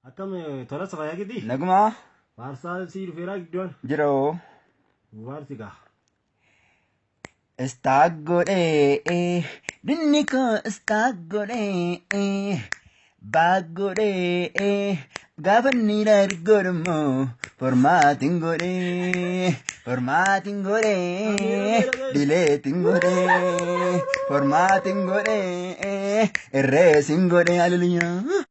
Akkam tola safayaa keetii? Nagumaa Faarsaa sii dhufeeraa gidduun. jira hoo. Faarsi gaa. Istaak godhee dinni koo istaak godhee baak godhee gaafa inni dargodhummoo formaatiin godhee formaatiin godhee dileetiin godhee formaatiin godhee irreesin godhee haleluyaa.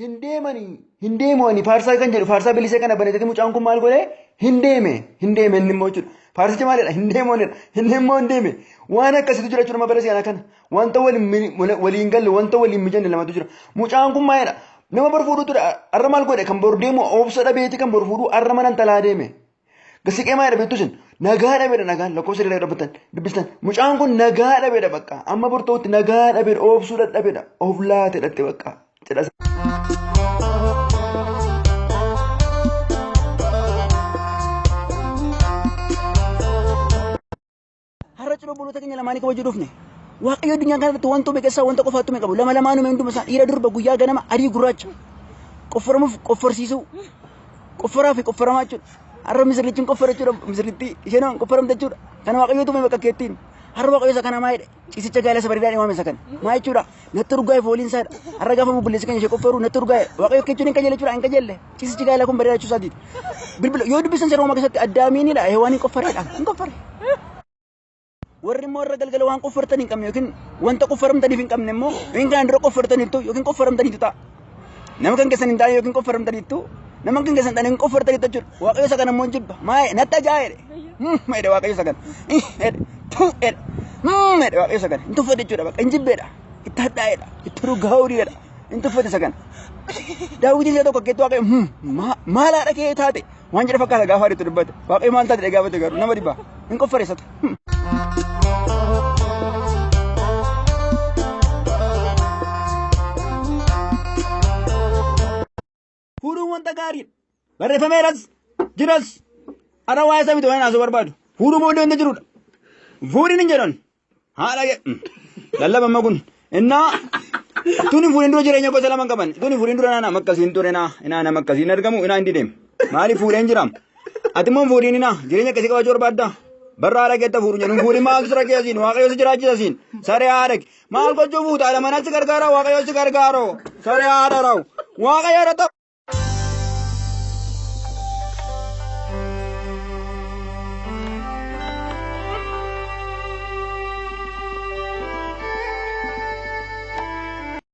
Hin deemani hin deemu ani faarsaa kan jedhu faarsaa bilisee kana baneetati mucaan kun maal godhee hin deeme hin deeme inni immoo jechuudha. Faarsichi maalidha hin deemu anidha hin immoo hin deeme waan akkasitu jira jechuudha bara si'anaa kana wanta waliin galle wanta waliin mijanne lamatu jira. Mucaan kun maalidha nama bor fuudhu ture arra maal godhe kan bor deemu obsa dhabeeti kan bor fuudhu arra mana intalaa deeme. Gasiqee maalidha beektu isin nagaa dhabeedha nagaan lakkoofsa irra dhabbatan dubbistan mucaan kun nagaa dhabeedha bakka amma bor ta'utti nagaa dhabeedha obsuu dadhabeedha of laate dhatte bakka cidha Har'a cidha obboloota keenya lamaanii kabajuu dhufne. Waaqayyo addunyaa kana irratti wanta uume keessaa wanta qofaatti uume qabu. Lama lamaan uume hunduma isaa dhiira durba guyyaa ganama adii gurraacha. Qoffaramuuf qofforsiisuu. Qofforaa fi qoffaramaa jechuudha. Har'a misirrichi hin qoffara jechuudha. Misirrittii isheen hin qoffaramte jechuudha. Kana Waaqayyootu uume bakka keettiin. Har'a Waaqayyo isa kana maa jedhe? Ciisicha gaa'ela isa bareedaa waame isa kana. Maa jechuudha? Natti urgaa'e fooliin isaadha. Har'a gaafa obboleessi keenya ishee qoffaru natti urgaa'e. Waaqayyo akka jechuun hin qajeele jechuudha hin qajeelle. Ciisichi gaa'ela kun bareedaa jechuu isaatiiti. Bilbila yoo dubbisan seera uumaa keessatti addaamiinidha heewaan hin qoffareedha hin qoffare. Warri immoo irra galgala waan qoffartan hin qabne yookiin wanta qoffaramtaniif hin qabne immoo yookiin kanaan dura qoffartaniittu yookiin qoffaramtaniitu ta'a. Nama kan keessan hin taane yookiin qoffaramtaniittu nama kan keessan hin taane hin qoffartaniittu jechuudha. Waaqayyo isa kana immoo hin jibba. Maa'e natti ajaa'e jedhe Waaqayyo isa kana. Jedhe tu jedhe jedhe Waaqayyo isa kana. Hin tuffate jechuudha bakka hin jibbeedha. Itti hadhaa'eedha. Itti rugaa'uudhiidha. Hin tuffate isa kana. Daawwitiin isa tokko akkeetti Waaqayyo maal haadha kee taate waan jedhe fakkaata gaafa itti dubbate. Waaqayyo maal taate gaafate garuu nama dhibba. Hin qoffare isatu. Fuudhuun wanta gaariidha. Barreeffameeras jiras. Har'a waa'ee isaa miti waan haasoo barbaadu. Fuudhuu booddee wanta jirudha. Fuudhin hin jedhan. Haadha lallaba amma kun. Innaa tun hin fuudhin dura jireenya gosa lama hin qaban. Tun hin fuudhin dura nama akkasiin ture naa inaa nama akkasiin argamu inaa hin dideem. Maaliif fuudheen jiraam? Ati immoo hin fuudhin inaa jireenya akkasii qabaachuu barbaadda. Barra haadha keetta fuudhu jedhu hin fuudhin maaltu sira kee asiin waaqayyo si jiraachisa asiin saree haadha kee maal gochuu fuuta haadha manaa si gargaara waaqayyo si gargaaro saree haadha rawu waaqayyo irra ta'u.